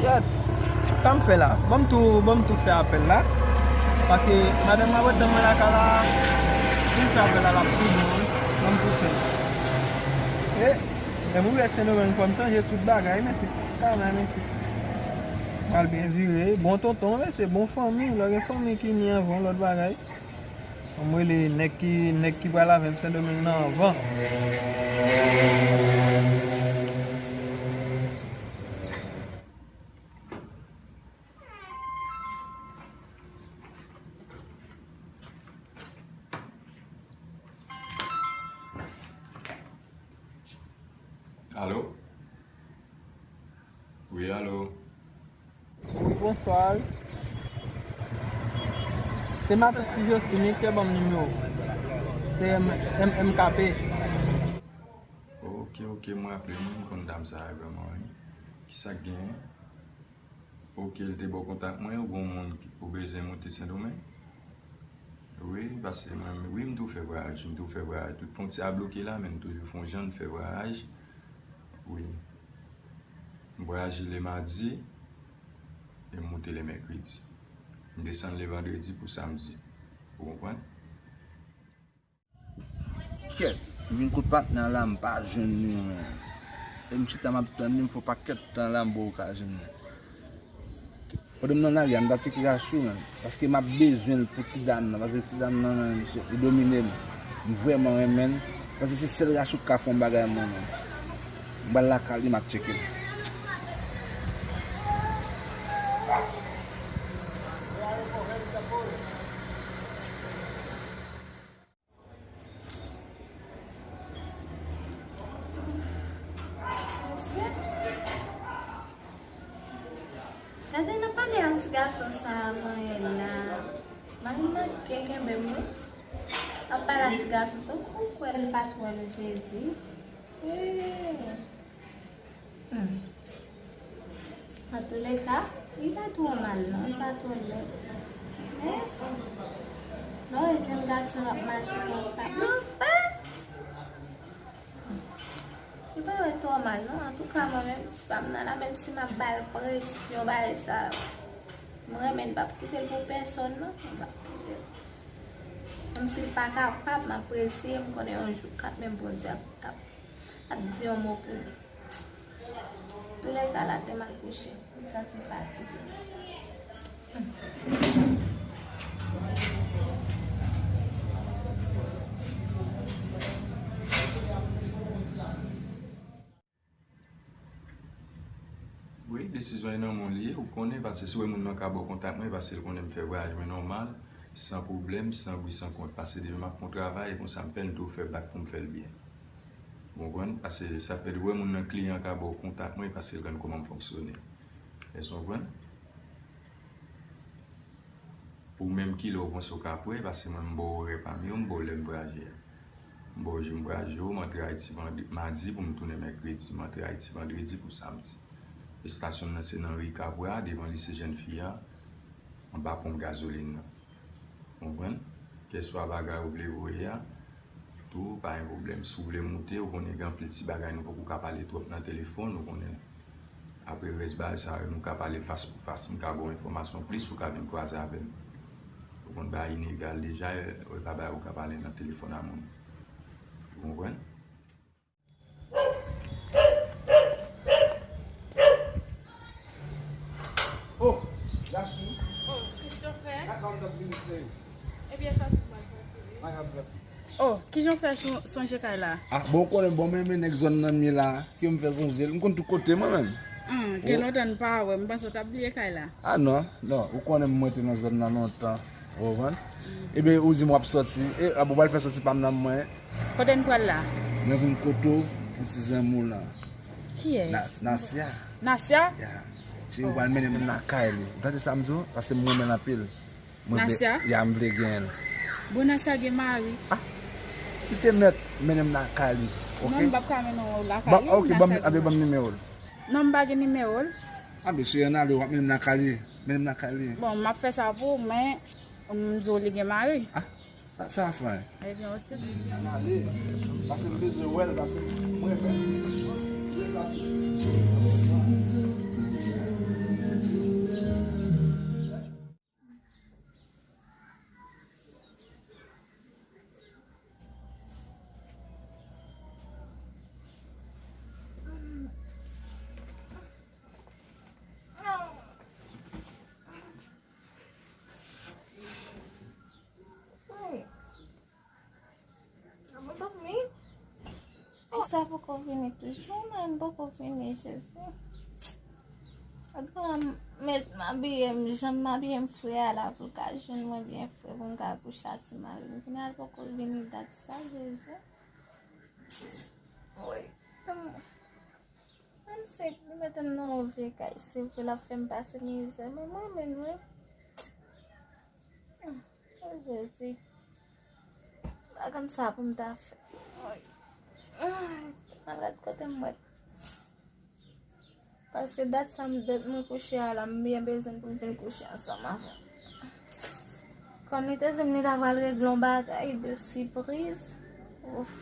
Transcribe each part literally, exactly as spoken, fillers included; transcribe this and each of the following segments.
Kèt, sa m fè la? Ban m tou, ban m tou fè apèl la. Paske madanm mwen ap tann mwen lakay la. Si m fè apèl la, l ap tou bon, wi. Ban m tou fè. E, men m rive Sendomeng, fò m chanje tout bagay, mesye. Kanay, mesye. Pral byen vire. Bon tonton, mesye. Bon fanmi. Lè w gen fanmi ki ni anvan w, lòt bagay. Fò m rele nèg ki, nèg ki pral avè m Sendomeng nan anvan. Alo? Wi, alo? Wi, bonswa. Se matant Ti Josline ki te ban m nimewo. Se M-, M-, M K P. Ok, ok, mwen raple mwen, m konn dam sa a vrèman, wi. Kisa k genyen? Ok, l te ba w kontak mwen, ou gon moun ki, ou bezwen monte Sendomeng? Wi, paske mwen, wi, m tou fè vwayaj, m tou fè vwayaj. Tout fwontyè a bloke la, men m toujou fè yon jan, m fè vwayaj. Wi. M vwayaje le madi, e m moute le mèkredi. M desann le vandredi pou samdi. Ou konprann? Kèt, m vin kot patnè a la, m pa jwenn li, men. E m chita m ap tann li, m fè yon pakèt tan la, m poko ka jwenn li. Pandan m nan lari a, m ta tcheke Rachou, men. Paske m ap bezwen l pou ti dam nan, paske ti dam nan, men, misye, li domine m. M vrèman renmen l. Paske se sèl Rachou ki ka fè yon bagay mwen, men. M pral lakay li, m ap tcheke l. Mesye, gade nan pale a ti gason sa a manyen la. Mari manke kenbe m wi. Ap pale a ti gason sa, ou kwè l pa twò l Jezi. Ee. Hmm. Antouleka, li pa twò mal non, li pa twò lèd. Men, lè w wè jenn gason ap mache konsa, anfen! Li pa wè twò mal non. Antouka, mwen menm, ti pa m nan la, menm si m ap ba l presyon, bagay sa yo, m renmen l, m p ap kite l pou pèsonn non, m p ap kite l. Menm si l pa kapab, m ap eseye, m konnen yon jou, kanmenm Bondye ap, ap, ap di yon mo pou li. Toulèka, la te mal kouche. M santi m fatige. Wi, desizyon an nan men w li ye, ou konnen, paske si w wè moun nan ka ba w kontak mwen, paske l konnen m fè vwayaj mwen nòmal, san pwoblèm, san bri, san kont. Paske depi m ap fè yon travay, e konsa m fè l, m tou fè bak pou m fè l byen. Ou konprann? Paske sa fè lè w wè moun nan, kliyan an ka ba w kontak mwen, paske l konn kòman m fonksyone. Èske w konprann? Ou menm, kilè w panse w ka prè? Paske mwen, m ba w orè pa m yo, m ba w lè m vwayaje a. M ba w jou m vwayaje yo, m antre Ayiti vande-, madi pou m tounen mèkredi, m antre Ayiti vandredi pou samdi. Estasyon m nan se nan ri Kabwa, devan lise jèn fi a, anba ponp gazolin nan. Konprann? Kèlkeswa bagay ou vle voye a, tou, pa gen pwoblèm. Si w vle moute, ou konnen gen anpil ti bagay nou poko ka pale twòp nan telefòn, ou konnen. Apre rès bagay sa yo, nou ka pale fas pou fas. M ka ba w enfòmasyon plis, ou ka vin kwaze avè m. Ou konn bagay inegal deja, e, e pa bagay ou ka pale nan telefòn a moun. Ou konprann? Oh, Jachou. Oh, Christopher. Lakay w m t ap vini, cheri. Ebyen, sa tout mal pase, wi. Bagay ap fèt. Oh, kijan w fè son-, sonje kay la? Ah, bon, ou konnen, bon, m renmen nèg zòn nan m ye la, ke m fè sonje l. M konn tout kote, mwen menm. Ah, gen lontan n pa wè, m panse w t ap bliye kay la. Ah, non, non, ou konnen m rete nan zòn nan lontan, ou konprann? Mm. Ebyen, ou di m w ap sòti, e, ah, bon, w pral fè sòti pa m nan mwen. Kote n pral la? Mwen vin kote w pou ti zanmi w lan. Kiyès? Na-, Nasya. Nasya? Ya. Se ou pral mennen m lakay li. Ou tande sa m di w? Paske m renmen l anpil. Mwen vle, Nasya? Ya, m vle genyen l. Bon, Nasya gen mari. Ah, li te mèt mennen m lakay li. Ok? Non, m p ap ka mennen w lakay li, ok, Nasya gen mari. Anben, ban m nimewo l. Non, m pa gen nimewo l. Anben, se ann ale, w ap mennen m lakay li. Men m nan kay li. Bon, m ap fè sa pou ou, men m di w li gen mari. Ah, sa, sa fè. Ebyen, oke. Ann ale, paske m bezwen wè l, paske m renmen l. Wi. Ou dòmi? Sa poko fini toujou, men poko fini, Jezi. Antouka, m, m abiye m, jan m abiye m fre a la, pou l ka jwenn mwen byen fre, pou m ka kouche ak ti mari m. Kounye a l poko vini dat sa, Jezi. Wi. Menm si li mete m nan yon vye kay, se vre l ap fè m pase mizè, men mwen menm, wi. O Jezi, m pa konn sa pou m ta fè. Ay, ay, malad kote m wè. Paske dat sa m, dat mwen kouche a la, m byen bezwen pou m vin kouche ansanm avè l. Kòm li te di m li ta pral regle yon bagay de sipriz. Ouf.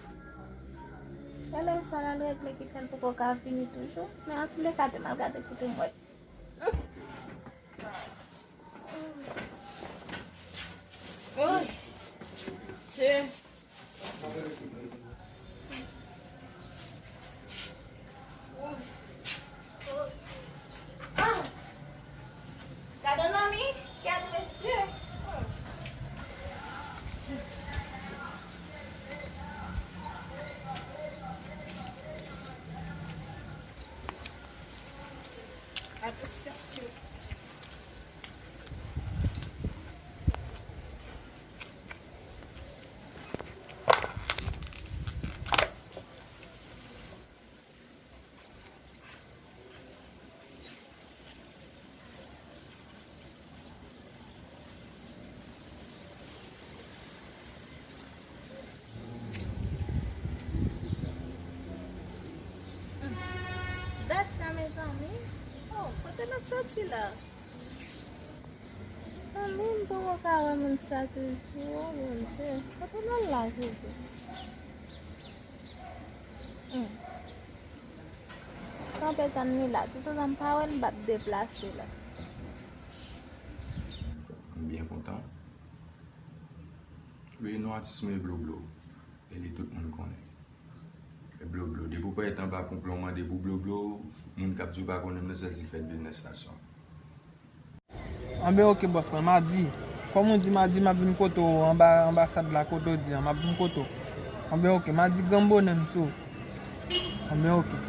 Genlè sa l al regle ki fè l poko ka vini toujou. Men antouleka, te m al gade kote m wè. Woy! Dye! Ah! Gade yon zanmi, kèt mesye! Apresye. Dat sa, mezanmi. Oh, kote n ap soti la? Zanmi m poko ka wè moun sa toujou, oh Bondye. Kote l al la, Jezi? Hmm. Kanpe tann li la. Toutotan m pa wè l, m p ap deplase la. M byen kontan. Wi, non atis mwen Bloblo. E li tout moun konnen. E Bloblo. Depi w parèt anba ponp lan, w mande pou Bloblo, moun k ap di w pa konnen m nan, sèl si l fèk vin nan estasyon. Anben oke bòs mwen, madi. Kòm ou di madi, m ap vin kote w anba anbasad la kote w di an, m ap vin kote w. Anben oke, madi gran bonè m sou. Anben oke.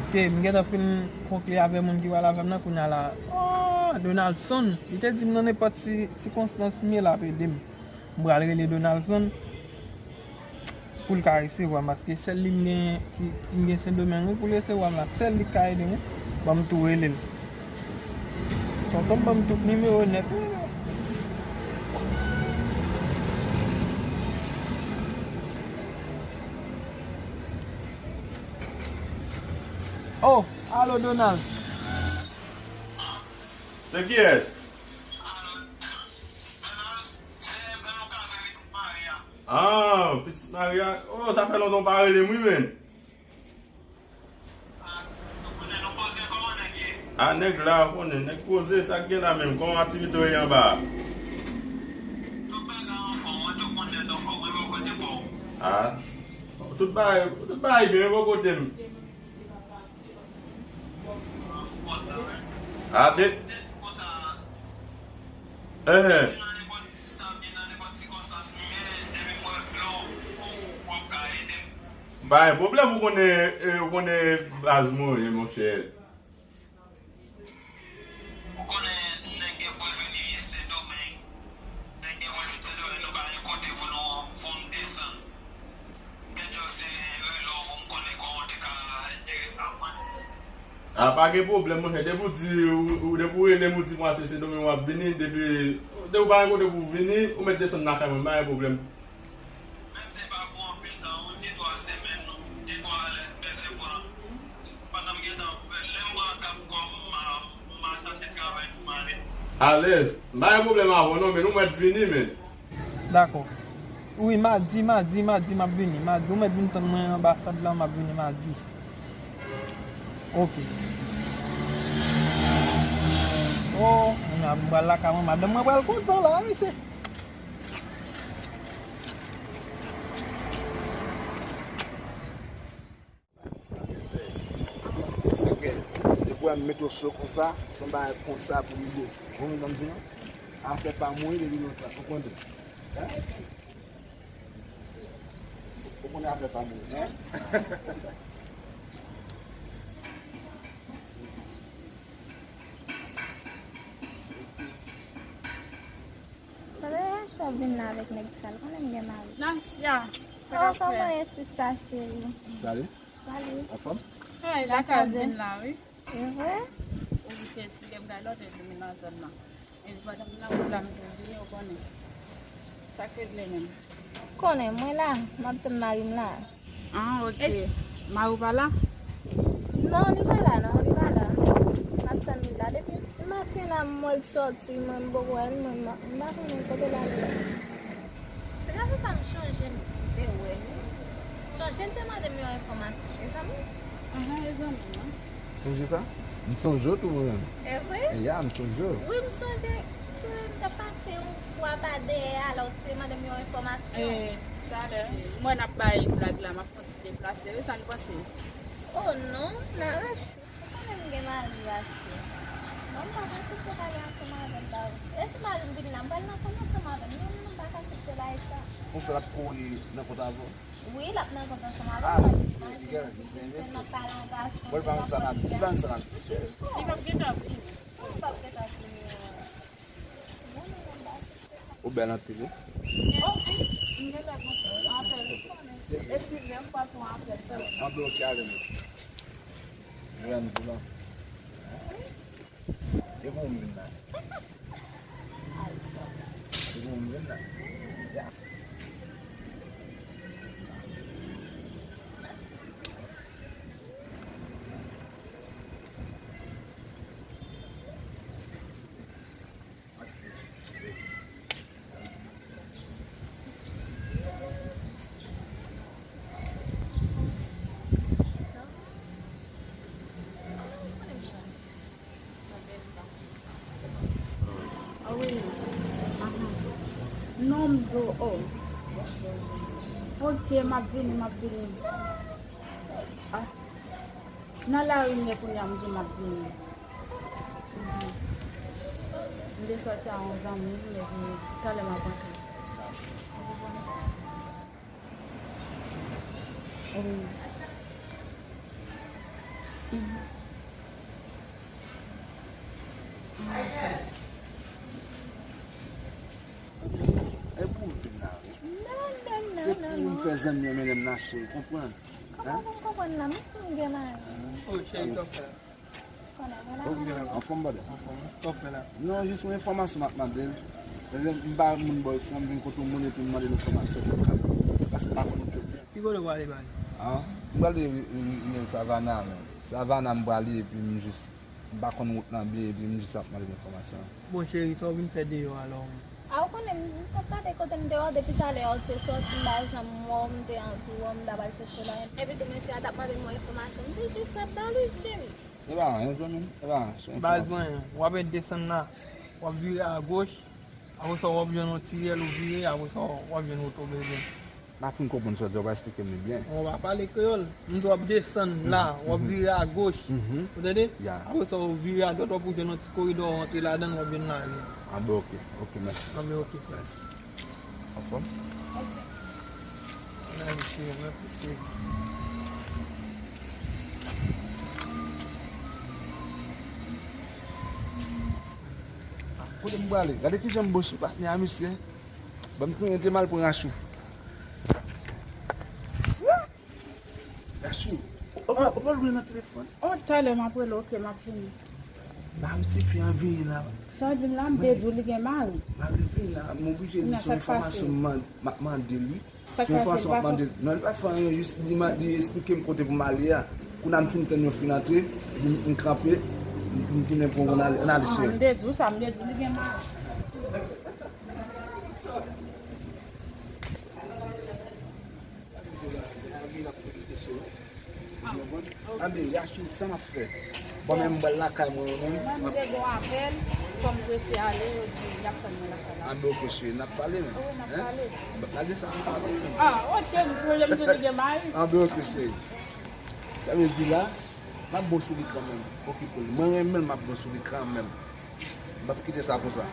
Oke, m gentan fin konkli avè moun ki pral avè m nan kounye a la. Oh, Donaldson, li te di m nan nenpòt si, sikonstans m ye l ap ede m. M pral rele Donaldson. Pou l ka resevwa m, paske sèl li m gen, m gen Sendomeng wi, pou l resevwa m la, sèl li k ka ede m wi. Ban m tou rele l. Tonton ban m tout nimewo nèt wi. Oh, alo Donald. Se kiyès? Ah, pitit Maria. Oh, sa fè lontan w pa rele m wi, men. Ah, nèg la, konnen, nèg poze, sa k gen la menm? Kòman aktivite w ye anba a? Ah, tout bagay, tout bagay byen, bò kote m. A de. Enhen. Pa gen pwoblèm, ou konnen, eh, ou konnen baz mwen ye, monchè. Ou konnen nèg gen pou l vini Sendomeng. Nèg gen pou l vin Sendomeng, nou pa gen kote pou nou, pou n desann. Mèt yo se rele w pou m konnen kòman w te ka jere sa pou mwen. A, pa gen pwoblèm, monchè. Depi w di, ou, ou, depi w rele m, ou di mwen se Sendomeng w ap vini, depi, depi w pa gen kote pou w vini, ou mèt desann lakay mwen, pa gen pwoblèm. Menm si e pa pou anpil tan, yon de twa semèn, de twa lè m bezwen pran. Pandan m gentan, lè m pran kap kò m, m a, m a chache travay pou m Alèz, m pa gen pwoblèm avè w non, men nou mèt vini, men. Dakò. Wi, madi, madi, madi, m ap vini. Madi, ou mèt vin tann mwen anbasad la, m ap vini madi. Oke. O, m pral lakay mwen, madanm mwen pral kontan la, mesye. Depi w wè m mete w cho konsa, se yon bagay konsa pou rive. Ou konprann sa m di w? Afè pa mwen depi lontan, ou konnen. Hein? Ou konnen afè pa mwen, hein? Tande, chwa vin la avèk nèg sal, konnen m gen mari. Nasya, sa k ap fèt? Kòman ye, sista cheri? Salut. Salut. Anfòm? Hey, lakay vin la, wi. E vre? Ou vin te esplike m kay lòt e vini nan zòn nan. E pandan m nan wout la, m te bliye, ou konnen. Sa k regle menm? Konnen, mwen la, m ap tann mari m la. Ah, ok. E- Mari w pa la? Non, li pa la, non, li pa la. M ap tann li la. Depi maten la, m wè l sòti, mwen, m poko wè l, mwen, m, m pa konnen kote l ale. Se grasa sa m chonje m te wè l, wi. Chonje l te mande m yon enfòmasyon. E zanmi? Ahan, e zanmi, non. Sonje sa? M sonje w tou mwen menm. E vre? Ya, m sonje w. Wi, m sonje ke m t ap pase yon fwa pa dèyè a, lè w te mande m yon enfòmasyon. E, talè, m wè n ap bay blag la, m ap fè yon ti deplase, wi, sa n panse? O non, nan rechou, ou konnen m gen mari achte. Bon, m pa ka aksepte pale ansanm avè l, ba, e si mari m vin la, m pral nan kòm ansanm avè l, non, non, m pa ka aksepte bagay sa. Konsa l ap kouri nan kont avè w? Wi, l ap nan kont ansanm avè m. Ah, misye, li gen, misye envesti. Bon, li pa konn sa n ap, li pa konn sa n ap di. Li p ap gentan vini. Kòman l p ap gentan vini? Ou bèl anpil, wi. Mèsi. M gentan gon apèl. Eskize m, m pral pran apèl. Anpil, ok, ale, men. Jwenn di non. E pou m vin la. E pou m vin la. Ya. Ah wi. Ahan. Non, m di w, oh. Ok, m ap vini, m ap vini. Ah. Nan lari m ye kounye a, m di w m ap vini. Mhm. M te sòti a yon zanmi m, epi talè m ap rantre. Ou konprann? Wi. Mhm. E pou w vin la, wi. Non, non, non, non. Se pou m fè zanmi an mennen m nan cheri, konprann? Kòman pou m konprann la? Menm si m gen mari. O, cheri, sa w fè? Anfòm, brother? Anfòm, wi. Sa w fè la? Non, jis yon enfòmasyon m ap mande l. Egzanp, m pa moun bò isan, m vin kote yon moun epi m mande l enfòmasyon pou l ka. Paske m pa konn ou tchòp byen. Ki kote w prale, baz? Ah, m prale ri, ri, ri, ri Savana, men. Savana m prale epi m jis, m pa konn wout lan byen epi m jis ap mande l enfòmasyon. Bon, cheri, sa w vin fè deyò a la, menm? A, ou konnen, m t ap gade kote m te wè w depi talè a, ou te sòti, m pa janm wè w, m te anvi wè w, m t ap al chèche w la. Epi tou, mesye a t ap mande m yon enfòmasyon, m te jis ap ba li, cheri. E pa anyen, zanmi m. E pa anyen, se enfòmasyon. Baz mwen, w ap desann la, w ap vire agoch, apre sa w ap jwenn yon ti rèl ou vire, apre sa w ap jwenn wout ou bezwen. M pa fin konprann sa w di a, w pa esplike m li byen. Ou pa pale kreyòl. M di w ap desann la, w ap vire agoch. Mhm. Ou tande? Ya. Apre sa w vire adwat, w ap jwenn yon ti koridò, w antre ladan l, w ap jwenn lari a. Ah bon, ok. Ok, mèsi. Ah, men ok, frè. Mèsi. Anfòm? Mèsi, mèsi. Ah, kote m prale? Gade kijan m bo sou patnè a misye. Ban m tounen te m al pran Rachou. Rachou, ou pa, ou pa lwen nan telefòn? Oh, talè m ap rele, ok, m ap vini. Mari tifi an vini la. Sa w di m la, m te di w li gen mari. Mari vini la, m oblije di se yon enfòmasyon m man-, m ap mande l, wi. Se yon enfòmasyon m ap mande l. Non, li pa fè anyen, jis li ma-, li esplike m kote pou m ale a. Kounye a m fin tann yo fin antre, epi m, m kanpe, M tounen pou ann ale, ann ale, cheri. M te di w sa, m te di w li gen mari. Anbe, Yachou, sa m ap fè? Bon, men m pral lakay mwen, mwen menm. Mwen, m te gon apèl, fò m prese ale, yo di y ap tann mwen lakay la. Anbe, ok, cheri, n ap pale, men. Wi, n ap pale. Lage sa, m pale, men. Ah, ok, m sonje m te gen mari. Anbe, ok, cheri. Sa vle di la, m ap bon sou li kanmenm. Okipe l. Mwen renmen l, m ap bon sou li kanmenm. M p ap kite sa konsa.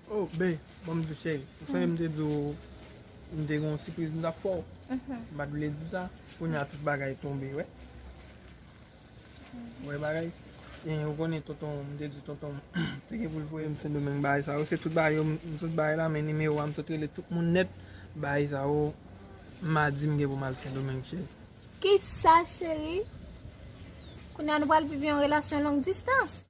Oh, babe, bon, m di w, cheri. Ou sonje m te di w, m te gen yon sipriz m t ap fè w. M pa t vle di w sa. Kounye a tout bagay tonbe, wè. Wè bagay. E, ou konnen tonton, m te di tonton, te gen pou l voye m Sendomeng bagay sa yo. Se tout bagay yo, m, m sot bay la, men nimewo a, m sot rele tout moun nèt. Bagay sa yo, madi m gen pou m al Sendomeng, cheri. Kisa, cheri? Kounye a nou pral viv yon relasyon long distans?